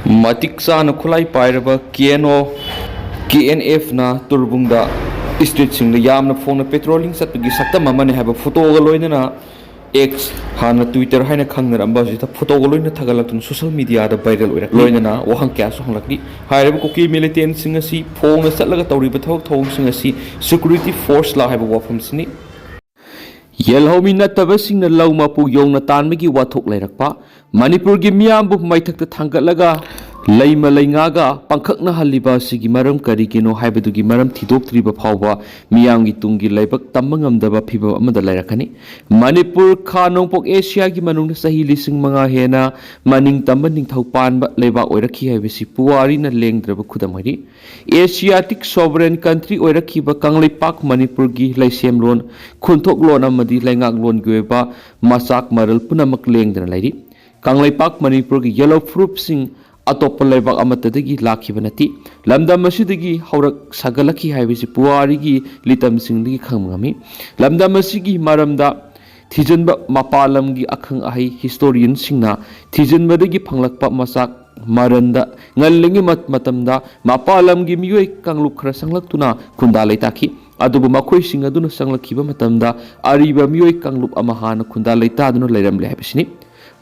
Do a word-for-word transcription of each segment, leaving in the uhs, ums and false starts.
ꯃꯇꯤꯛ ꯆꯥꯅ ꯈꯨꯠꯂꯥꯏ ꯄꯥꯏꯔꯕ ꯀꯦ ꯑꯦꯟ ꯑꯣ, ꯀꯦ ꯑꯦꯟ ꯑꯦꯐꯅ ꯇꯨꯔꯕꯨꯡꯗ ꯁ꯭ꯇ꯭ꯔꯤꯠꯁꯤꯡꯗ ꯌꯥꯝꯅ ꯐꯣꯡꯅ ꯄꯦꯇ꯭ꯔꯣꯂꯤꯡ ꯆꯠꯄꯒꯤ ꯁꯛꯇꯝ ꯑꯃꯅꯤ ꯍꯥꯏꯕ ꯐꯣꯇꯣꯒ ꯂꯣꯏꯅꯅ ꯑꯦꯛꯁ, ꯍꯥꯟꯅ ꯇ꯭ꯋꯤꯇꯔ ꯍꯥꯏꯅ ꯈꯪꯅꯔꯝꯕ ꯑꯁꯤꯗ ꯐꯣꯇꯣꯒ ꯂꯣꯏꯅ ꯊꯥꯒꯠꯂꯛꯇꯨꯅ ꯁꯣꯁꯤꯌꯦꯜ ꯃꯤꯗꯤꯌꯥꯗ ꯚꯥꯏꯔꯦꯜ ꯑꯣꯏꯔꯛꯂꯤ꯫ ꯂꯣꯏꯅꯅ ꯋꯥꯍꯪ ꯀꯌꯥꯁꯨ ꯍꯪꯂꯛꯂꯤ꯫ ꯍꯥꯏꯔꯤꯕ ꯀꯨꯀꯤ ꯃꯤꯂꯤꯇꯦꯟꯁꯤꯡ ꯑꯁꯤ ꯐꯣꯡꯅ ꯆꯠꯂꯒ ꯇꯧꯔꯤꯕ ꯊꯕꯛ ꯊꯧꯑꯣꯡꯁꯤꯡ ꯑꯁꯤ ꯁꯦꯀ꯭ꯌꯨꯔꯤꯇꯤ ꯐꯣꯔꯁ ꯂꯥ ꯍꯥꯏꯕ ꯋꯥꯐꯝꯁꯤꯅꯤ꯫ ꯌꯦꯜꯍꯧꯃꯤ ꯅꯠꯇꯕꯁꯤꯡꯅ ꯂꯧ ꯃꯄꯨ ꯌꯧꯅ ꯇꯥꯟꯕꯒꯤ ꯋꯥꯊꯣꯛ ꯂꯩꯔꯛꯄ, ꯃꯅꯤꯄꯨꯔꯒꯤ ꯃꯤꯌꯥꯝꯕꯨ ꯃꯩꯊꯛꯇ ꯊꯥꯡꯒꯠꯂꯒ ꯂꯩꯃ ꯂꯩꯉꯥꯒ ꯄꯥꯡꯈꯛꯅꯍꯜꯂꯤꯕ ꯑꯁꯤꯒꯤ ꯃꯔꯝ ꯀꯔꯤꯒꯤꯅꯣ ꯍꯥꯏꯕꯗꯨꯒꯤ ꯃꯔꯝ ꯊꯤꯗꯣꯛꯇ꯭ꯔꯤꯕ ꯐꯥꯎꯕ ꯃꯤꯌꯥꯝꯒꯤ ꯇꯨꯡꯒꯤ ꯂꯥꯏꯕꯛ ꯇꯝꯕ ꯉꯝꯗꯕ ꯐꯤꯚꯝ ꯑꯃꯗ ꯂꯩꯔꯛꯀꯅꯤ꯫ ꯃꯅꯤꯄꯨꯔ ꯈꯥ ꯅꯣꯡꯄꯣꯛ ꯑꯦꯁꯤꯌꯥꯒꯤ ꯃꯅꯨꯡꯗ ꯆꯍꯤ ꯂꯤꯁꯤꯡ ꯃꯉꯥ ꯍꯦꯟꯅ ꯃꯅꯤꯡ ꯇꯝꯕ ꯅꯤꯡꯊꯧ ꯄꯥꯟꯕ ꯂꯩꯕꯥꯛ ꯑꯣꯏꯔꯛꯈꯤ ꯍꯥꯏꯕꯁꯤ ꯄꯨꯋꯥꯔꯤꯅ ꯂꯦꯡꯗ꯭ꯔꯕ ꯈꯨꯗꯝ ꯑꯣꯏꯔꯤ꯫ ꯑꯦꯁꯤꯌꯥꯇꯤꯛ ꯁꯣꯚꯔꯦꯟ ꯀꯟꯇ꯭ꯔꯤ ꯑꯣꯏꯔꯛꯈꯤꯕ ꯀꯪꯂꯩꯄꯥꯛ ꯃꯅꯤꯄꯨꯔꯒꯤ ꯂꯩꯁꯦꯝꯂꯣꯟ, ꯈꯨꯟꯊꯣꯛꯂꯣꯟ ꯑꯃꯗꯤ ꯂꯩꯉꯥꯛꯂꯣꯟꯒꯤ ꯑꯣꯏꯕ ꯃꯆꯥꯛ ꯃꯔꯜ ꯄꯨꯝꯅꯃꯛ ꯂꯦꯡꯗꯅ ꯂꯩꯔꯤ꯫ ꯀꯪꯂꯩꯄꯥꯛ ꯃꯅꯤꯄꯨꯔꯒꯤ ꯌꯦꯜꯍꯧ ꯐꯨꯔꯨꯞꯁꯤꯡ ꯑꯇꯣꯞꯄ ꯂꯩꯕꯥꯛ ꯑꯃꯠꯇꯗꯒꯤ ꯂꯥꯛꯈꯤꯕ ꯅꯠꯇꯦ꯫ ꯂꯝꯗꯝ ꯑꯁꯤꯗꯒꯤ ꯍꯧꯔꯛ ꯁꯥꯒꯠꯂꯛꯈꯤ ꯍꯥꯏꯕꯁꯤ ꯄꯨꯋꯥꯔꯤꯒꯤ ꯂꯤꯇꯝꯁꯤꯡꯗꯒꯤ ꯈꯪꯕ ꯉꯝꯃꯤ꯫ ꯂꯝꯗꯝ ꯑꯁꯤꯒꯤ ꯃꯔꯝꯗ ꯊꯤꯖꯤꯟꯕ ꯃꯄꯥꯟ ꯂꯝꯒꯤ ꯑꯈꯪ ꯑꯍꯩ ꯍꯤꯁꯇꯣꯔꯤꯌꯟꯁꯤꯡꯅ ꯊꯤꯖꯤꯟꯕꯗꯒꯤ ꯐꯪꯂꯛꯄ ꯃꯆꯥꯛ ꯃꯔꯟꯗ ꯉꯜꯂꯤꯉꯩ ꯃꯠ-, ꯃꯇꯝꯗ ꯃꯄꯥꯟ ꯂꯝꯒꯤ ꯃꯤꯑꯣꯏ ꯀꯥꯡꯂꯨꯞ ꯈꯔ ꯆꯪꯂꯛꯇꯨꯅ ꯈꯨꯟꯗꯥ ꯂꯩꯇꯥꯈꯤ꯫ ꯑꯗꯨꯕꯨ ꯃꯈꯣꯏꯁꯤꯡ ꯑꯗꯨꯅ ꯆꯪꯂꯛꯈꯤꯕ ꯃꯇꯝꯗ ꯑꯔꯤꯕ ꯃꯤꯑꯣꯏ ꯀꯥꯡꯂꯨꯞ ꯑꯃ ꯍꯥꯟꯅ ꯈꯨꯟꯗꯥ ꯂꯩꯇꯥꯗꯨꯅ ꯂꯩꯔꯝꯂꯦ ꯍꯥꯏꯕꯁꯤꯅꯤ꯫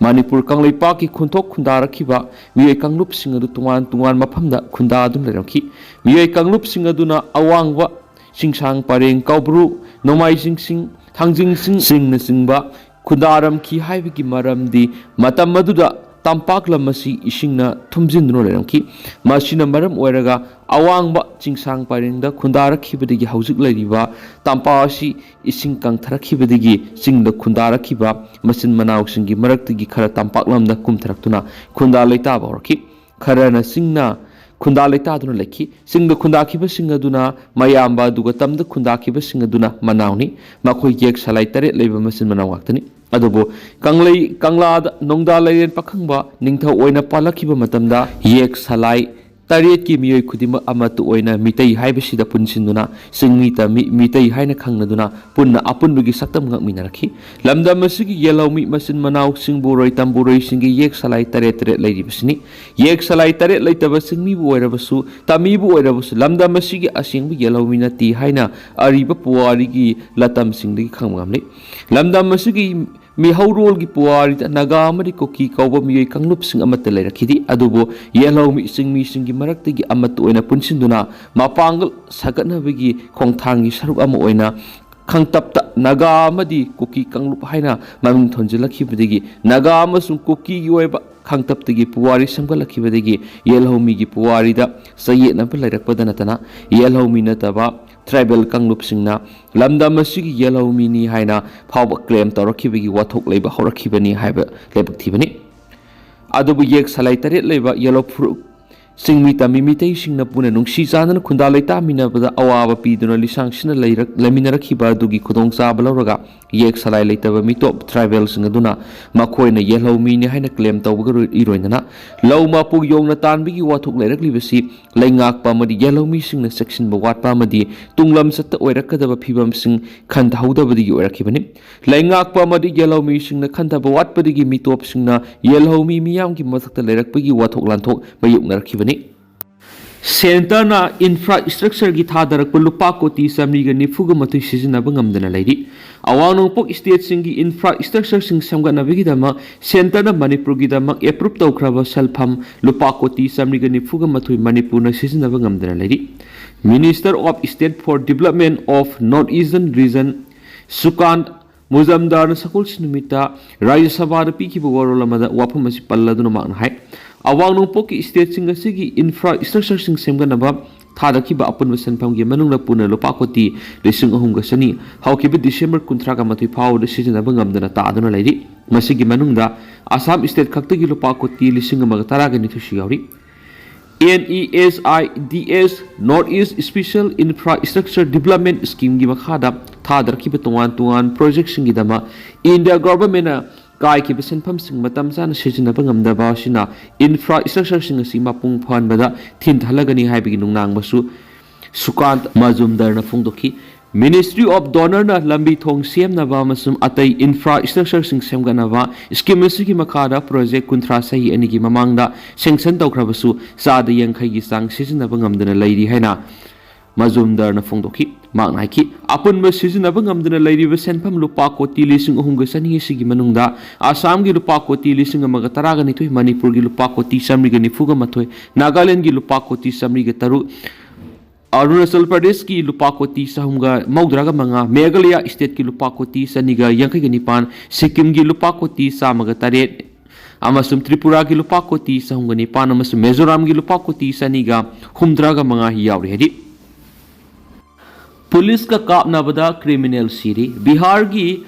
ꯃꯅꯤꯄꯨꯔ ꯀꯪꯂꯩꯄꯥꯛꯀꯤ ꯈꯨꯟꯊꯣꯛ ꯈꯨꯟꯗꯥꯔꯛꯈꯤꯕ ꯃꯤꯑꯣꯏ ꯀꯥꯡꯂꯨꯞꯁꯤꯡ ꯑꯗꯨ ꯇꯣꯉꯥꯟ ꯇꯣꯉꯥꯟ ꯃꯐꯝꯗ ꯈꯨꯟꯗꯥꯗꯨꯅ ꯂꯩꯔꯝꯈꯤ꯫ ꯃꯤꯑꯣꯏ ꯀꯥꯡꯂꯨꯞꯁꯤꯡ ꯑꯗꯨꯅ ꯑꯋꯥꯡꯕ ꯆꯤꯡꯁꯥꯡ ꯄꯔꯦꯡ, ꯀꯧꯕ꯭ꯔꯨ, ꯅꯣꯡꯃꯥꯏꯖꯤꯡ ꯆꯤꯡ, ꯊꯥꯡꯖꯤꯡ ꯆꯤꯡ, ꯆꯤꯡꯅꯆꯤꯡꯕ ꯈꯨꯟꯗꯥꯔꯝꯈꯤ ꯍꯥꯏꯕꯒꯤ ꯃꯔꯝꯗꯤ ꯃꯇꯝ ꯑꯗꯨꯗ ꯇꯝꯄꯥꯛ ꯂꯝ ꯑꯁꯤ ꯏꯁꯤꯡꯅ ꯊꯨꯝꯖꯤꯟꯗꯨꯅ ꯂꯩꯔꯝꯈꯤ꯫ ꯃꯁꯤꯅ ꯃꯔꯝ ꯑꯣꯏꯔꯒ ꯑꯋꯥꯡꯕ ꯆꯤꯡꯁꯥꯡ ꯄꯔꯦꯡꯗ ꯈꯨꯟꯗꯥꯔꯛꯈꯤꯕꯗꯒꯤ ꯍꯧꯖꯤꯛ ꯂꯩꯔꯤꯕ ꯇꯝꯄꯥꯛ ꯑꯁꯤ ꯏꯁꯤꯡ ꯀꯪꯊꯔꯛꯈꯤꯕꯗꯒꯤ ꯆꯤꯡꯗ ꯈꯨꯟꯗꯥꯔꯛꯈꯤꯕ ꯃꯆꯤꯟ ꯃꯅꯥꯎꯁꯤꯡꯒꯤ ꯃꯔꯛꯇꯒꯤ ꯈꯔ ꯇꯝꯄꯥꯛ ꯂꯝꯗ ꯀꯨꯝꯊꯔꯛꯇꯨꯅ ꯈꯨꯟꯗꯥ ꯂꯩꯇꯥꯕ ꯍꯧꯔꯛꯈꯤ꯫ ꯈꯔꯅ ꯆꯤꯡꯅ ꯈꯨꯟꯗꯥ ꯂꯩꯇꯥꯗꯨꯅ ꯂꯩꯈꯤ꯫ ꯆꯤꯡꯗ ꯈꯨꯟꯗꯥꯈꯤꯕꯁꯤꯡ ꯑꯗꯨꯅ ꯃꯌꯥꯝꯕ, ꯑꯗꯨꯒ ꯇꯝꯗ ꯈꯨꯟꯗꯥꯈꯤꯕꯁꯤꯡ ꯑꯗꯨꯅ ꯃꯅꯥꯎꯅꯤ꯫ ꯃꯈꯣꯏ ꯌꯦꯛ ꯁꯂꯥꯏ ꯇꯔꯦꯠ ꯂꯩꯕ ꯃꯆꯤꯟ ꯃꯅꯥꯎ ꯉꯥꯛꯇꯅꯤ꯫ ꯑꯗꯨꯕꯨ ꯀꯪꯂꯩ ꯀꯪꯂꯥꯗ ꯅꯣꯡꯗꯥ ꯂꯥꯏꯔꯦꯟ ꯄꯥꯈꯪꯕ ꯅꯤꯡꯊꯧ ꯑꯣꯏꯅ ꯄꯥꯜꯂꯛꯈꯤꯕ ꯃꯇꯝꯗ ꯌꯦꯛ ꯁꯂꯥꯏ ꯇꯔꯦꯠꯀꯤ ꯃꯤꯑꯣꯏ ꯈꯨꯗꯤꯡꯃꯛ ꯑꯃꯠꯇ ꯑꯣꯏꯅ ꯃꯤꯇꯩ ꯍꯥꯏꯕꯁꯤꯗ ꯄꯨꯟꯁꯤꯟꯗꯨꯅ ꯆꯤꯡꯃꯤ ꯇꯝꯃꯤ, ꯃꯤꯇꯩ ꯍꯥꯏꯅ ꯈꯪꯅꯗꯨꯅ ꯄꯨꯟꯅ ꯑꯄꯨꯟꯕꯒꯤ ꯁꯛꯇꯝ ꯉꯥꯛꯃꯤꯟꯅꯔꯛꯈꯤ꯫ ꯂꯝꯗꯝ ꯑꯁꯤꯒꯤ ꯌꯦꯜꯍꯧꯃꯤ ꯃꯆꯤꯟ ꯃꯅꯥꯎ ꯆꯤꯡꯕꯨꯔꯣꯏ ꯇꯝꯕꯨꯔꯣꯏꯁꯤꯡꯒꯤ ꯌꯦꯛ ꯁꯂꯥꯏ ꯇꯔꯦꯠ ꯇꯔꯦꯠ ꯂꯩꯔꯤꯕꯁꯤꯅꯤ꯫ ꯌꯦꯛ ꯁꯂꯥꯏ ꯇꯔꯦꯠ ꯂꯩꯇꯕ ꯆꯤꯡꯃꯤꯕꯨ ꯑꯣꯏꯔꯕꯁꯨ, ꯇꯝꯃꯤꯕꯨ ꯑꯣꯏꯔꯕꯁꯨ ꯂꯝꯗꯝ ꯑꯁꯤꯒꯤ ꯑꯁꯦꯡꯕ ꯌꯦꯜꯍꯧꯃꯤ ꯅꯠꯇꯦ ꯍꯥꯏꯅ ꯑꯔꯤꯕ ꯄꯨꯋꯥꯔꯤꯒꯤ ꯂꯇꯝꯁꯤꯡꯗꯒꯤ ꯈꯪꯕ ꯉꯝꯂꯤ꯫ ꯂꯝꯗꯝ ꯑꯁꯤꯒꯤ ꯃꯤꯍꯧꯔꯣꯜꯒꯤ ꯄꯨꯋꯥꯔꯤꯗ ꯅꯥꯒꯥ ꯑꯃꯗꯤ ꯀꯨꯀꯤ ꯀꯧꯕ ꯃꯤꯑꯣꯏ ꯀꯥꯡꯂꯨꯞꯁꯤꯡ ꯑꯃꯠꯇ ꯂꯩꯔꯛꯈꯤꯗꯦ꯫ ꯑꯗꯨꯕꯨ ꯌꯦꯜꯍꯧꯃꯤ ꯆꯤꯡꯃꯤꯁꯤꯡꯒꯤ ꯃꯔꯛꯇꯒꯤ ꯑꯃꯠꯇ ꯑꯣꯏꯅ ꯄꯨꯟꯁꯤꯟꯗꯨꯅ ꯃꯄꯥꯡꯒꯜ ꯁꯥꯒꯠꯅꯕꯒꯤ ꯈꯣꯡꯊꯥꯡꯒꯤ ꯁꯔꯨꯛ ꯑꯃ ꯑꯣꯏꯅ ꯈꯥꯡꯇꯞꯇ ꯅꯥꯒꯥ ꯑꯃꯗꯤ ꯀꯨꯀꯤ ꯀꯥꯡꯂꯨꯞ ꯍꯥꯏꯅ ꯃꯃꯤꯡ ꯊꯣꯟꯖꯤꯜꯂꯛꯈꯤꯕꯗꯒꯤ ꯅꯥꯒꯥ ꯑꯃꯁꯨꯡ ꯀꯨꯀꯤꯒꯤ ꯑꯣꯏꯕ ꯈꯥꯡꯇꯞꯇꯒꯤ ꯄꯨꯋꯥꯔꯤ ꯁꯦꯝꯒꯠꯂꯛꯈꯤꯕꯗꯒꯤ ꯌꯦꯜꯍꯧꯃꯤꯒꯤ ꯄꯨꯋꯥꯔꯤꯗ ꯆꯌꯦꯠꯅꯕ ꯂꯩꯔꯛꯄꯗ ꯅꯠꯇꯅ ꯌꯦꯜꯍꯧꯃꯤ ꯅꯠꯇꯕ ꯇ꯭ꯔꯥꯏꯕꯦꯜ ꯀꯥꯡꯂꯨꯞꯁꯤꯡꯅ ꯂꯝꯗꯝ ꯑꯁꯤꯒꯤ ꯌꯦꯜꯍꯧꯃꯤꯅꯤ ꯍꯥꯏꯅ ꯐꯥꯎꯕ ꯀ꯭ꯂꯦꯝ ꯇꯧꯔꯛꯈꯤꯕꯒꯤ ꯋꯥꯊꯣꯛ ꯂꯩꯕ ꯍꯧꯔꯛꯈꯤꯕꯅꯤ ꯍꯥꯏꯕ ꯂꯥꯏꯕꯛ ꯊꯤꯕꯅꯤ꯫ ꯑꯗꯨꯕꯨ ꯌꯦꯛ ꯁꯂꯥꯏ ꯇꯔꯦꯠ ꯂꯩꯕ ꯌꯦꯜꯍꯧ ꯐꯨꯔꯨꯞ ꯆꯤꯡꯃꯤ ꯇꯝꯃꯤ ꯃꯤꯇꯩꯁꯤꯡꯅ ꯄꯨꯟꯅ ꯅꯨꯡꯁꯤ ꯆꯥꯟꯅꯅ ꯈꯨꯟꯗꯥ ꯂꯩꯇꯥꯃꯤꯟꯅꯕꯗ ꯑꯋꯥꯕ ꯄꯤꯗꯨꯅ ꯂꯤꯁꯥꯡꯁꯤꯟꯅ ꯂꯩꯔꯛ-, ꯂꯩꯃꯤꯟꯅꯔꯛꯈꯤꯕ ꯑꯗꯨꯒꯤ ꯈꯨꯗꯣꯡꯆꯥꯕ ꯂꯧꯔꯒ ꯌꯦꯛ ꯁꯂꯥꯏ ꯂꯩꯇꯕ ꯃꯤꯇꯣꯞ ꯇ꯭ꯔꯥꯏꯕꯦꯜꯁꯤꯡ ꯑꯗꯨꯅ ꯃꯈꯣꯏꯅ ꯌꯦꯜꯍꯧꯃꯤꯅꯤ ꯍꯥꯏꯅ ꯀ꯭ꯂꯦꯝ ꯇꯧꯕꯒ ꯂꯣꯏ-, ꯏꯔꯣꯏꯅꯅ ꯂꯧ ꯃꯄꯨ ꯌꯣꯡꯅ ꯇꯥꯟꯕꯒꯤ ꯋꯥꯊꯣꯛ ꯂꯩꯔꯛꯂꯤꯕꯁꯤ ꯂꯩꯉꯥꯛꯄ ꯑꯃꯗꯤ ꯌꯦꯜꯍꯧꯃꯤꯁꯤꯡꯅ ꯆꯦꯛꯁꯤꯟꯕ ꯋꯥꯠꯄ ꯑꯃꯗꯤ ꯇꯨꯡꯂꯝꯆꯠꯇ ꯑꯣꯏꯔꯛꯀꯗꯕ ꯐꯤꯕꯝꯁꯤꯡ ꯈꯟꯊꯍꯧꯗꯕꯗꯒꯤ ꯑꯣꯏꯔꯛꯈꯤꯕꯅꯤ꯫ ꯂꯩꯉꯥꯛꯄ ꯑꯃꯗꯤ ꯌꯦꯜꯍꯧꯃꯤꯁꯤꯡꯅ ꯈꯟꯊꯕ ꯋꯥꯠꯄꯗꯒꯤ ꯃꯤꯇꯣꯞꯁꯤꯡꯅ ꯌꯦꯜꯍꯧꯃꯤ ꯃꯤꯌꯥꯝꯒꯤ ꯃꯊꯛꯇ ꯂꯩꯔꯛꯄꯒꯤ ꯋꯥꯊꯣꯛ ꯂꯥꯟꯊꯣꯛ ꯃꯥꯌꯣꯛꯅꯔꯛꯈꯤꯕꯅꯤ꯫ ꯁꯦꯟꯇꯔꯅ ꯏꯟꯐ꯭ꯔꯥ ꯏꯁꯇ꯭ꯔꯛꯆꯔꯒꯤ ꯊꯥꯗꯔꯛꯄ ꯂꯨꯄꯥ ꯀꯣꯇꯤ ꯆꯥꯃꯔꯤꯒ ꯅꯤꯐꯨꯒ ꯃꯥꯊꯣꯏ ꯁꯤꯖꯤꯟꯅꯕ ꯉꯝꯗꯅ ꯂꯩꯔꯤ꯫ ꯑꯋꯥꯡ ꯅꯣꯡꯄꯣꯛ ꯁ꯭ꯇꯦꯠꯁꯤꯡꯒꯤ ꯏꯟꯐ꯭ꯔꯥ ꯏꯁꯇ꯭ꯔꯛꯆꯔꯁꯤꯡ ꯁꯦꯝꯒꯠꯅꯕꯒꯤꯗꯃꯛ ꯁꯦꯟꯇꯔꯅ ꯃꯅꯤꯄꯨꯔꯒꯤꯗꯃꯛ ꯑꯦꯄ꯭ꯔꯨꯞ ꯇꯧꯈ꯭ꯔꯕ ꯁꯦꯜꯐꯝ ꯂꯨꯄꯥ ꯀꯣꯇꯤ ꯆꯥꯃꯔꯤꯒ ꯅꯤꯐꯨꯒ ꯃꯥꯊꯣꯏ ꯃꯅꯤꯄꯨꯔꯅ ꯁꯤꯖꯤꯟꯅꯕ ꯉꯝꯗꯅ ꯂꯩꯔꯤ꯫ Minister of State for Development of North Eastern Region ꯁꯨꯀꯥꯟ ꯃꯨꯖꯝꯗꯥꯔꯅ ꯁꯒꯣꯜꯁꯦꯟ ꯅꯨꯃꯤꯠꯇ ꯔꯥꯖ꯭ꯌ ꯁꯚꯥꯗ ꯄꯤꯈꯤꯕ ꯋꯥꯔꯣꯜ ꯑꯃꯗ ꯋꯥꯐꯝ ꯑꯁꯤ ꯄꯜꯂꯗꯨꯅ ꯃꯍꯥꯛꯅ ꯍꯥꯏ, ꯑꯋꯥꯡ ꯅꯣꯡꯄꯣꯛꯀꯤ ꯁ꯭ꯇꯦꯠꯁꯤꯡ ꯑꯁꯤꯒꯤ ꯏꯟꯐ꯭ꯔꯥ ꯏꯁꯇ꯭ꯔꯛꯆꯔꯁꯤꯡ ꯁꯦꯝꯒꯠꯅꯕ ꯊꯥꯗꯈꯤꯕ ꯑꯄꯨꯟꯕ ꯁꯦꯟꯐꯝꯒꯤ ꯃꯅꯨꯡꯗ ꯄꯨꯟꯅ ꯂꯨꯄꯥ ꯀꯣꯇꯤ ꯂꯤꯁꯤꯡ ꯑꯍꯨꯝꯒ ꯆꯅꯤ ꯍꯧꯈꯤꯕ ꯗꯤꯁꯦꯝꯕꯔ ꯀꯨꯟꯊ꯭ꯔꯥꯒ ꯃꯥꯊꯣꯏ ꯐꯥꯎꯕꯗ ꯁꯤꯖꯤꯟꯅꯕ ꯉꯝꯗꯅ ꯇꯥꯗꯨꯅ ꯂꯩꯔꯤ꯫ ꯃꯁꯤꯒꯤ ꯃꯅꯨꯡꯗ ꯑꯁꯥꯝ ꯁ꯭ꯇꯦꯠ ꯈꯛꯇꯒꯤ ꯂꯨꯄꯥ ꯀꯣꯇꯤ ꯂꯤꯁꯤꯡ ꯑꯃꯒ ꯇꯔꯥꯒ ꯅꯤꯊꯣꯏꯁꯨ ꯌꯥꯎꯔꯤ꯫ N E S I D S North East Special Infrastructure Development Schemeꯒꯤ ꯃꯈꯥꯗ ꯊꯥꯗꯔꯛꯈꯤꯕ ꯇꯣꯉꯥꯟ ꯇꯣꯉꯥꯟ ꯄ꯭ꯔꯣꯖꯦꯛꯁꯤꯡꯒꯤꯗꯃꯛ ꯏꯟꯗꯤꯌꯥ ꯒꯣꯚꯔꯟꯃꯦꯟꯠꯅ ꯀꯥꯏꯈꯤꯕ ꯁꯦꯟꯐꯝꯁꯤꯡ ꯃꯇꯝ ꯆꯥꯅ ꯁꯤꯖꯤꯟꯅꯕ ꯉꯝꯗꯕ ꯑꯁꯤꯅ ꯏꯟꯐ꯭ꯔꯥ ꯏꯁꯇ꯭ꯔꯛꯆꯔꯁꯤꯡ ꯑꯁꯤ ꯃꯄꯨꯡ ꯐꯥꯍꯟꯕꯗ ꯊꯤꯟꯊꯍꯜꯂꯒꯅꯤ ꯍꯥꯏꯕꯒꯤ ꯅꯨꯡꯅꯥꯡꯕꯁꯨ ꯁꯨꯀꯥꯟ ꯃꯖꯨꯝꯗꯔꯅ ꯐꯣꯡꯗꯣꯛꯈꯤ꯫ Ministry of DoNERꯅ ꯂꯝꯕꯤ ꯊꯣꯡ ꯁꯦꯝꯅꯕ ꯑꯃꯁꯨꯡ ꯑꯇꯩ ꯏꯟꯐ꯭ꯔꯥ ꯏꯁꯇ꯭ꯔꯛꯆꯔꯁꯤꯡ ꯁꯦꯝꯒꯠꯅꯕ ꯁ꯭ꯀꯤꯝ ꯑꯁꯤꯒꯤ ꯃꯈꯥꯗ ꯄ꯭ꯔꯣꯖꯦꯛ ꯀꯨꯟꯊ꯭ꯔꯥ ꯆꯍꯤ ꯑꯅꯤꯒꯤ ꯃꯃꯥꯡꯗ ꯁꯦꯡꯁꯟ ꯇꯧꯈ꯭ꯔꯕꯁꯨ ꯆꯥꯗ ꯌꯥꯡꯈꯩꯒꯤ ꯆꯥꯡ ꯁꯤꯖꯤꯟꯅꯕ ꯉꯝꯗꯅ ꯂꯩꯔꯤ ꯍꯥꯏꯅ ꯃꯖꯨꯝꯗꯔꯅ ꯐꯣꯡꯗꯣꯛꯈꯤ꯫ ꯃꯍꯥꯛꯅ ꯍꯥꯏꯈꯤ, ꯑꯄꯨꯟꯕ ꯁꯤꯖꯤꯟꯅꯕ ꯉꯝꯗꯅ ꯂꯩꯔꯤꯕ ꯁꯦꯟꯐꯝ ꯂꯨꯄꯥ ꯀꯣꯇꯤ ꯂꯤꯁꯤꯡ ꯑꯍꯨꯝꯒ ꯆꯅꯤ ꯑꯁꯤꯒꯤ ꯃꯅꯨꯡꯗ ꯑꯁꯥꯝꯒꯤ ꯂꯨꯄꯥ ꯀꯣꯇꯤ ꯂꯤꯁꯤꯡ ꯑꯃꯒ ꯇꯔꯥꯒ ꯅꯤꯊꯣꯏ, ꯃꯅꯤꯄꯨꯔꯒꯤ ꯂꯨꯄꯥ ꯀꯣꯇꯤ ꯆꯥꯃꯔꯤꯒ ꯅꯤꯐꯨꯒ ꯃꯥꯊꯣꯏ, ꯅꯥꯒꯥꯂꯦꯟꯒꯤ ꯂꯨꯄꯥ ꯀꯣꯇꯤ ꯆꯥꯃꯔꯤꯒ ꯇꯔꯨꯛ, ꯑꯔꯨꯅꯥꯆꯜ ꯄ꯭ꯔꯗꯦꯁꯀꯤ ꯂꯨꯄꯥ ꯀꯣꯇꯤ ꯆꯍꯨꯝꯒ ꯃꯧꯗ꯭ꯔꯥꯒ ꯃꯉꯥ, ꯃꯦꯘꯥꯂꯌꯥ ꯁ꯭ꯇꯦꯠꯀꯤ ꯂꯨꯄꯥ ꯀꯣꯇꯤ ꯆꯅꯤꯒ ꯌꯥꯡꯈꯩꯒ ꯅꯤꯄꯥꯟ, ꯁꯤꯛꯀꯤꯝꯒꯤ ꯂꯨꯄꯥ ꯀꯣꯇꯤ ꯆꯥꯝꯃꯒ ꯇꯔꯦꯠ, ꯑꯃꯁꯨꯡ ꯇ꯭ꯔꯤꯄꯨꯔꯥꯒꯤ ꯂꯨꯄꯥ ꯀꯣꯇꯤ ꯆꯍꯨꯝꯒ ꯅꯤꯄꯥꯟ ꯑꯃꯁꯨꯡ ꯃꯤꯖꯣꯔꯥꯝꯒꯤ ꯂꯨꯄꯥ ꯀꯣꯇꯤ ꯆꯅꯤꯒ ꯍꯨꯝꯗ꯭ꯔꯥꯒ ꯃꯉꯥ ꯌꯥꯎꯔꯤ ꯍꯥꯏꯔꯤ꯫ ꯄꯨꯂꯤꯁꯀ ꯀꯥꯞꯅꯕꯗ ꯀ꯭ꯔꯤꯃꯤꯅꯦꯜ ꯁꯤꯔꯤ꯫ ꯕꯤꯍꯥꯔꯒꯤ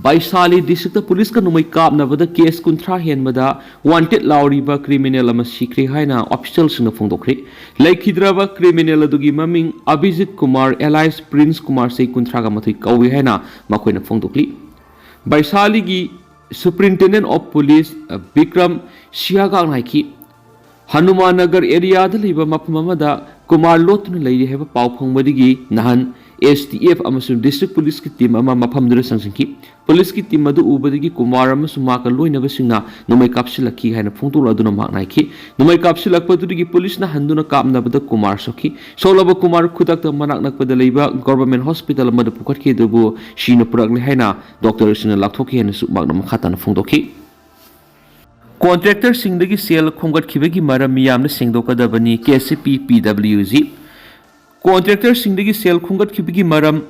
ꯕꯥꯏꯁꯥꯂꯤ ꯗꯤꯁꯇ꯭ꯔꯤꯛꯇ ꯄꯨꯂꯤꯁꯀ ꯅꯣꯡꯃꯩ ꯀꯥꯞꯅꯕꯗ ꯀꯦꯁ ꯀꯨꯟꯊ꯭ꯔꯥ ꯍꯦꯟꯕꯗ ꯋꯥꯟꯇꯦꯗ ꯂꯥꯎꯔꯤꯕ ꯀ꯭ꯔꯤꯃꯤꯅꯦꯜ ꯑꯃ ꯁꯤꯈ꯭ꯔꯦ ꯍꯥꯏꯅ ꯑꯣꯐꯤꯁꯤꯌꯦꯜꯁꯤꯡꯅ ꯐꯣꯡꯗꯣꯛꯈ꯭ꯔꯦ꯫ ꯂꯩꯈꯤꯗ꯭ꯔꯕ ꯀ꯭ꯔꯤꯃꯤꯅꯦꯜ ꯑꯗꯨꯒꯤ ꯃꯃꯤꯡ ꯑꯚꯤꯖꯤꯠ ꯀꯨꯃꯥꯔ alias ꯄ꯭ꯔꯤꯟꯁ ꯀꯨꯃꯥꯔ, ꯆꯍꯤ ꯀꯨꯟꯊ꯭ꯔꯥꯒ ꯃꯥꯊꯣꯏ ꯀꯧꯏ ꯍꯥꯏꯅ ꯃꯈꯣꯏꯅ ꯐꯣꯡꯗꯣꯛꯂꯤ꯫ ꯕꯥꯏꯁꯥꯂꯤꯒꯤ Superintendent of Police, ꯑ, ꯕꯤꯀ꯭ꯔꯝ ꯁꯤꯍꯥꯒꯥꯡꯅ ꯍꯥꯏꯈꯤ, ꯍꯅꯨꯃꯥꯟ ꯅꯒꯔ ꯑꯦꯔꯤꯌꯥꯗ ꯂꯩꯕ ꯃꯐꯝ ꯑꯃꯗ ꯀꯨꯃꯥꯔ ꯂꯣꯠꯇꯨꯅ ꯂꯩꯔꯤ ꯍꯥꯏꯕ ꯄꯥꯎ ꯐꯪꯕꯗꯒꯤ ꯅꯍꯥꯟ ꯑꯦꯁ ꯇꯤ ꯑꯦꯐ ꯑꯃꯁꯨꯡ ꯗꯤꯁꯇ꯭ꯔꯤꯛ ꯄꯨꯂꯤꯁꯀꯤ ꯇꯤꯝ ꯑꯃ ꯃꯐꯝꯗꯨꯗ ꯆꯪꯁꯤꯟꯈꯤ꯫ ꯄꯨꯂꯤꯁꯀꯤ ꯇꯤꯝ ꯑꯗꯨ ꯎꯕꯗꯒꯤ ꯀꯨꯃꯥꯔ ꯑꯃꯁꯨꯡ ꯃꯍꯥꯛꯀ ꯂꯣꯏꯅꯕꯁꯤꯡꯅ ꯅꯣꯡꯃꯩ ꯀꯥꯞꯁꯤꯜꯂꯛꯈꯤ ꯍꯥꯏꯅ ꯐꯣꯡꯗꯣꯛꯂꯗꯨꯅ ꯃꯍꯥꯛꯅ ꯍꯥꯏꯈꯤ, ꯅꯣꯡꯃꯩ ꯀꯥꯞꯁꯤꯜꯂꯛꯄꯗꯨꯗꯒꯤ ꯄꯨꯂꯤꯁꯅ ꯍꯟꯗꯨꯅ ꯀꯥꯞꯅꯕꯗ ꯀꯨꯃꯥꯔ ꯁꯣꯛꯈꯤ꯫ ꯁꯣꯛꯂꯕ ꯀꯨꯃꯥꯔ ꯈꯨꯗꯛꯇ ꯃꯅꯥꯛ ꯅꯛꯄꯗ ꯂꯩꯕ ꯒꯣꯚꯔꯟꯃꯦꯟꯠ ꯍꯣꯁꯄꯤꯇꯥꯜ ꯑꯃꯗ ꯄꯨꯈꯠꯈꯤ, ꯑꯗꯨꯕꯨ ꯁꯤꯅ ꯄꯨꯔꯛꯂꯦ ꯍꯥꯏꯅ ꯗꯣꯛꯇꯔꯁꯤꯡꯅ ꯂꯥꯎꯊꯣꯛꯈꯤ ꯍꯥꯏꯅꯁꯨ ꯃꯍꯥꯛꯅ ꯃꯈꯥ ꯇꯥꯅ ꯐꯣꯡꯗꯣꯛꯈꯤ꯫ ꯀꯣꯟꯇ꯭ꯔꯦꯛꯇꯔꯁꯤꯡꯗꯒꯤ ꯁꯦꯜ ꯈꯣꯝꯒꯠꯈꯤꯕꯒꯤ ꯃꯔꯝ ꯃꯤꯌꯥꯝꯅ ꯁꯦꯡꯗꯣꯛꯀꯗꯕꯅꯤ, ꯀꯦ C P P W G. ꯀꯣꯟꯇ꯭ꯔꯦꯛꯇꯔꯁꯤꯡꯗꯒꯤ ꯁꯦꯜ ꯈꯣꯝꯒꯠꯈꯤꯕꯒꯤ ꯃꯔꯝ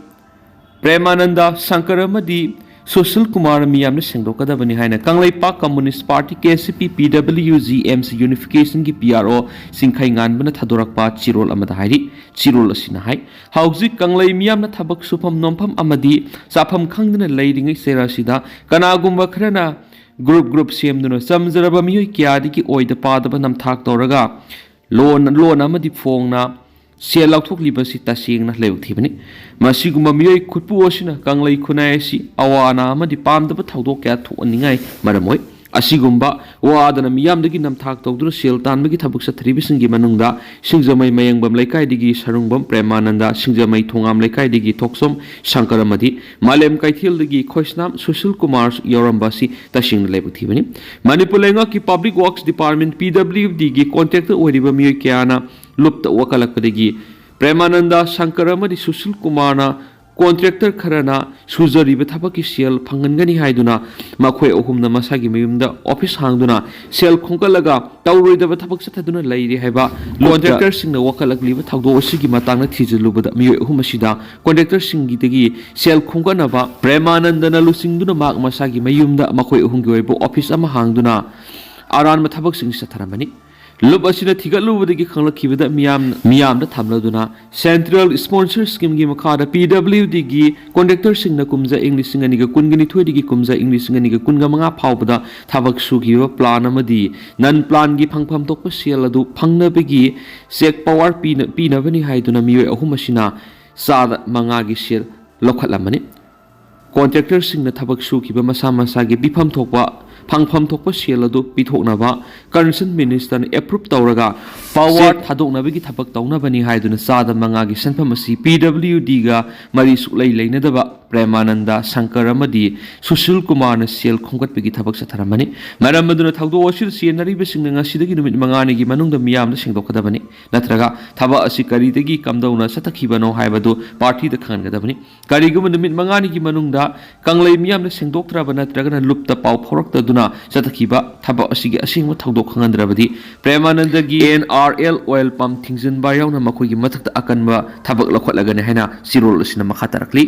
ꯄ꯭ꯔꯦꯃꯥꯅꯟꯗ, ꯁꯪꯀꯔ ꯑꯃꯗꯤ ꯁꯨꯁꯤꯜ ꯀꯨꯃꯥꯔ ꯃꯤꯌꯥꯝꯅ ꯁꯦꯡꯗꯣꯛꯀꯗꯕꯅꯤ ꯍꯥꯏꯅ Kangleipak communist party, K C P P W G M C ꯌꯨꯅꯤꯐꯤꯀꯦꯁꯟꯒꯤ ꯄꯤ ꯑꯥꯔ ꯑꯣ ꯆꯤꯡꯈꯩ ꯉꯥꯟꯕꯅ ꯊꯥꯗꯣꯔꯛꯄ ꯆꯤꯔꯣꯜ ꯑꯃꯗ ꯍꯥꯏꯔꯤ꯫ ꯆꯤꯔꯣꯜ ꯑꯁꯤꯅ ꯍꯥꯏ, ꯍꯧꯖꯤꯛ ꯀꯪꯂꯩ ꯃꯤꯌꯥꯝꯅ ꯊꯕꯛ ꯁꯨꯐꯝ ꯅꯣꯝꯐꯝ ꯑꯃꯗꯤ ꯆꯥꯐꯝ ꯈꯪꯗꯅ ꯂꯩꯔꯤꯉꯩ ꯆꯩꯔꯥꯁꯤꯗ ꯀꯅꯥꯒꯨꯝꯕ ꯈꯔꯅ ꯒ꯭ꯔꯨꯞ ꯒ꯭ꯔꯨꯞ ꯁꯦꯝꯗꯨꯅ ꯆꯝꯖꯔꯕ ꯃꯤꯑꯣꯏ ꯀꯌꯥꯗꯒꯤ ꯑꯣꯏꯗ ꯄꯥꯗꯕ ꯅꯝꯊꯥꯛ ꯇꯧꯔꯒ ꯂꯣꯟ, ꯂꯣꯟ ꯑꯃꯗꯤ ꯐꯣꯡꯅ ꯁꯦꯜ ꯂꯧꯊꯣꯛꯂꯤꯕꯁꯤ ꯇꯁꯦꯡꯅ ꯂꯥꯏꯕꯛ ꯊꯤꯕꯅꯤ꯫ ꯃꯁꯤꯒꯨꯝꯕ ꯃꯤꯑꯣꯏ ꯈꯨꯠꯄꯨ ꯑꯁꯤꯅ ꯀꯪꯂꯩ ꯈꯨꯟꯅꯥꯏ ꯑꯁꯤ ꯑꯋꯥ ꯑꯅꯥ ꯑꯃꯗꯤ ꯄꯥꯝꯗꯕ ꯊꯧꯗꯣꯛ ꯀꯌꯥ ꯊꯣꯛꯍꯟꯅꯤꯡꯉꯥꯏ ꯃꯔꯝ ꯑꯣꯏ꯫ ꯑꯁꯤꯒꯨꯝꯕ ꯋꯥꯗꯅ ꯃꯤꯌꯥꯝꯗꯒꯤ ꯅꯝꯊꯥꯛ ꯇꯧꯗꯨꯅ ꯁꯦꯜ ꯇꯥꯟꯕꯒꯤ ꯊꯕꯛ ꯆꯠꯊꯔꯤꯕꯁꯤꯡꯒꯤ ꯃꯅꯨꯡꯗ ꯁꯤꯡꯖꯃꯩ ꯃꯌꯦꯡꯕꯝ ꯂꯩꯀꯥꯏꯗꯒꯤ ꯁꯔꯨꯡꯕꯝ ꯄ꯭ꯔꯦꯃꯥꯅꯟꯗ, ꯁꯤꯡꯖꯃꯩ ꯊꯣꯉꯥꯝ ꯂꯩꯀꯥꯏꯗꯒꯤ ꯊꯣꯛꯆꯣꯝ ꯁꯪꯀꯔ ꯑꯃꯗꯤ ꯃꯥꯂꯦꯝ ꯀꯩꯊꯦꯜꯗꯒꯤ ꯈꯣꯏꯁꯅꯥꯝ ꯁꯨꯁꯤꯜ ꯀꯨꯃꯥꯔ ꯌꯥꯎꯔꯝꯕ ꯑꯁꯤ ꯇꯁꯦꯡꯅ ꯂꯥꯏꯕꯛ ꯊꯤꯕꯅꯤ꯫ ꯃꯅꯤꯄꯨꯔ ꯂꯩꯉꯥꯛꯀꯤ Public Works Department, P W D ꯒꯤ contractor ꯑꯣꯏꯔꯤꯕ ꯃꯤꯑꯣꯏ ꯀꯌꯥꯅ ꯂꯨꯞꯇ ꯋꯥꯀꯠꯂꯛꯄꯗꯒꯤ ꯄ꯭ꯔꯦꯃꯥꯅꯟꯗ, ꯁꯪꯀꯔ ꯑꯃꯗꯤ ꯁꯨꯁꯤꯜ ꯀꯨꯃꯥꯔꯅ contractor ꯈꯔꯅ ꯁꯨꯖꯔꯤꯕ ꯊꯕꯛꯀꯤ ꯁꯦꯜ ꯐꯪꯍꯟꯒꯅꯤ ꯍꯥꯏꯗꯨꯅ ꯃꯈꯣꯏ ꯑꯍꯨꯝꯅ ꯃꯁꯥꯒꯤ ꯃꯌꯨꯝꯗ office ꯍꯥꯡꯗꯨꯅ ꯁꯦꯜ ꯈꯣꯝꯒꯠꯂꯒ ꯇꯧꯔꯣꯏꯗꯕ ꯊꯕꯛ ꯆꯠꯊꯗꯨꯅ ꯂꯩꯔꯤ ꯍꯥꯏꯕ contractorꯁꯤꯡꯅ ꯋꯥꯀꯠꯂꯛꯂꯤꯕ ꯊꯧꯗꯣꯛ ꯑꯁꯤꯒꯤ ꯃꯇꯥꯡꯗ ꯊꯤꯖꯤꯜꯂꯨꯕꯗ ꯃꯤꯑꯣꯏ ꯑꯍꯨꯝ ꯑꯁꯤꯗ contractorꯁꯤꯡꯒꯤꯗꯒꯤ ꯁꯦꯜ ꯈꯣꯝꯒꯠꯅꯕ ꯄ꯭ꯔꯦꯃꯥꯅꯟꯗꯅ ꯂꯨꯆꯤꯡꯗꯨꯅ ꯃꯍꯥꯛ ꯃꯁꯥꯒꯤ ꯃꯌꯨꯝꯗ ꯃꯈꯣꯏ ꯑꯍꯨꯝꯒꯤ ꯑꯣꯏꯕ office ꯑꯃ ꯍꯥꯡꯗꯨꯅ ꯑꯔꯥꯟꯕ ꯊꯕꯛꯁꯤꯡ ꯆꯠꯊꯔꯝꯕꯅꯤ꯫ ꯂꯨꯞ ꯑꯁꯤꯅ ꯊꯤꯒꯠꯂꯨꯕꯗꯒꯤ ꯈꯪꯂꯛꯈꯤꯕꯗ ꯃꯤꯌꯥꯝ-, ꯃꯤꯌꯥꯝꯗ ꯊꯝꯂꯗꯨꯅ Central Sponsor Schemeꯒꯤ ꯃꯈꯥꯗ P W Dꯒꯤ contractorꯁꯤꯡꯅ ꯀꯨꯝꯖꯥ ꯏꯪ ꯂꯤꯁꯤꯡ ꯑꯅꯤꯒ ꯀꯨꯟꯒ ꯅꯤꯊꯣꯏꯗꯒꯤ ꯀꯨꯝꯖꯥ ꯏꯪ ꯂꯤꯁꯤꯡ ꯑꯅꯤꯒ ꯀꯨꯟꯒ ꯃꯉꯥ ꯐꯥꯎꯕꯗ ꯊꯕꯛ ꯁꯨꯈꯤꯕ plan ꯑꯃꯗꯤ non planꯒꯤ ꯐꯪꯐꯝ ꯊꯣꯛꯄ ꯁꯦꯜ ꯑꯗꯨ ꯐꯪꯅꯕꯒꯤ check power ꯄꯤꯅ-, ꯄꯤꯅꯕꯅꯤ ꯍꯥꯏꯗꯨꯅ ꯃꯤꯑꯣꯏ ꯑꯍꯨꯝ ꯑꯁꯤꯅ ꯆꯥꯗ ꯃꯉꯥꯒꯤ ꯁꯦꯜ ꯂꯧꯈꯠꯂꯝꯕꯅꯤ꯫ Contractorꯁꯤꯡꯅ ꯊꯕꯛ ꯁꯨꯈꯤꯕ ꯃꯁꯥ ꯃꯁꯥꯒꯤ ꯄꯤꯐꯝ ꯊꯣꯛꯄ, ꯐꯪꯐꯝ ꯊꯣꯛꯄ ꯁꯦꯜ ꯑꯗꯨ ꯄꯤꯊꯣꯛꯅꯕ concerned ministerꯅ approve ꯇꯧꯔꯒ power check ꯊꯥꯗꯣꯛꯅꯕꯒꯤ ꯊꯕꯛ ꯇꯧꯅꯕꯅꯤ ꯍꯥꯏꯗꯨꯅ ꯆꯥꯗ ꯃꯉꯥꯒꯤ ꯁꯦꯟꯐꯝ ꯑꯁꯤ P W Dꯒ ꯃꯔꯤ ꯁꯨꯛꯂꯩ ꯂꯩꯅꯗꯕ ꯄ꯭ꯔꯦꯃꯥꯅꯟꯗ, ꯁꯪꯀꯔ ꯑꯃꯗꯤ ꯁꯨꯁꯤꯜ ꯀꯨꯃꯥꯔꯅ ꯁꯦꯜ ꯈꯣꯝꯒꯠꯄꯒꯤ ꯊꯕꯛ ꯆꯠꯊꯔꯝꯕꯅꯤ꯫ ꯃꯔꯝ ꯑꯗꯨꯅ ꯊꯧꯗꯣꯛ ꯑꯁꯤꯗ ꯆꯦꯟꯅꯔꯤꯕꯁꯤꯡꯅ ꯉꯁꯤꯗꯒꯤ ꯅꯨꯃꯤꯠ ꯃꯉꯥꯅꯤꯒꯤ ꯃꯅꯨꯡꯗ ꯃꯤꯌꯥꯝꯗ ꯁꯦꯡꯗꯣꯛꯀꯗꯕꯅꯤ, ꯅꯠꯇ꯭ꯔꯒ ꯊꯕꯛ ꯑꯁꯤ ꯀꯔꯤꯗꯒꯤ ꯀꯝꯗꯧꯅ ꯆꯠꯊꯈꯤꯕꯅꯣ ꯍꯥꯏꯕꯗꯨ partyꯗ ꯈꯪꯍꯟꯒꯗꯕꯅꯤ꯫ ꯀꯔꯤꯒꯨꯝꯕ ꯅꯨꯃꯤꯠ ꯃꯉꯥꯅꯤꯒꯤ ꯃꯅꯨꯡꯗ ꯀꯪꯂꯩ ꯃꯤꯌꯥꯝꯅ ꯁꯦꯡꯗꯣꯛꯇ꯭ꯔꯕ ꯅꯠꯇ꯭ꯔꯒꯅ ꯂꯨꯞꯇ ꯄꯥꯎ ꯐꯥꯎꯔꯛꯇꯗꯨꯅ ꯆꯠꯊꯈꯤꯕ ꯊꯕꯛ ꯑꯁꯤꯒꯤ ꯑꯁꯦꯡꯕ ꯊꯧꯗꯣꯛ ꯈꯪꯍꯟꯗ꯭ꯔꯕꯗꯤ ꯄ꯭ꯔꯦꯃꯥꯅꯟꯗꯒꯤ N R L oil pump ꯊꯤꯡꯖꯤꯟꯕ ꯌꯥꯎꯅ ꯃꯈꯣꯏꯒꯤ ꯃꯊꯛꯇ ꯑꯀꯟꯕ ꯊꯕꯛ ꯂꯧꯈꯠꯂꯒꯅꯤ ꯍꯥꯏꯅ ꯆꯦꯔꯣꯜ ꯑꯁꯤꯅ ꯃꯈꯥ ꯇꯥꯔꯛꯂꯤ꯫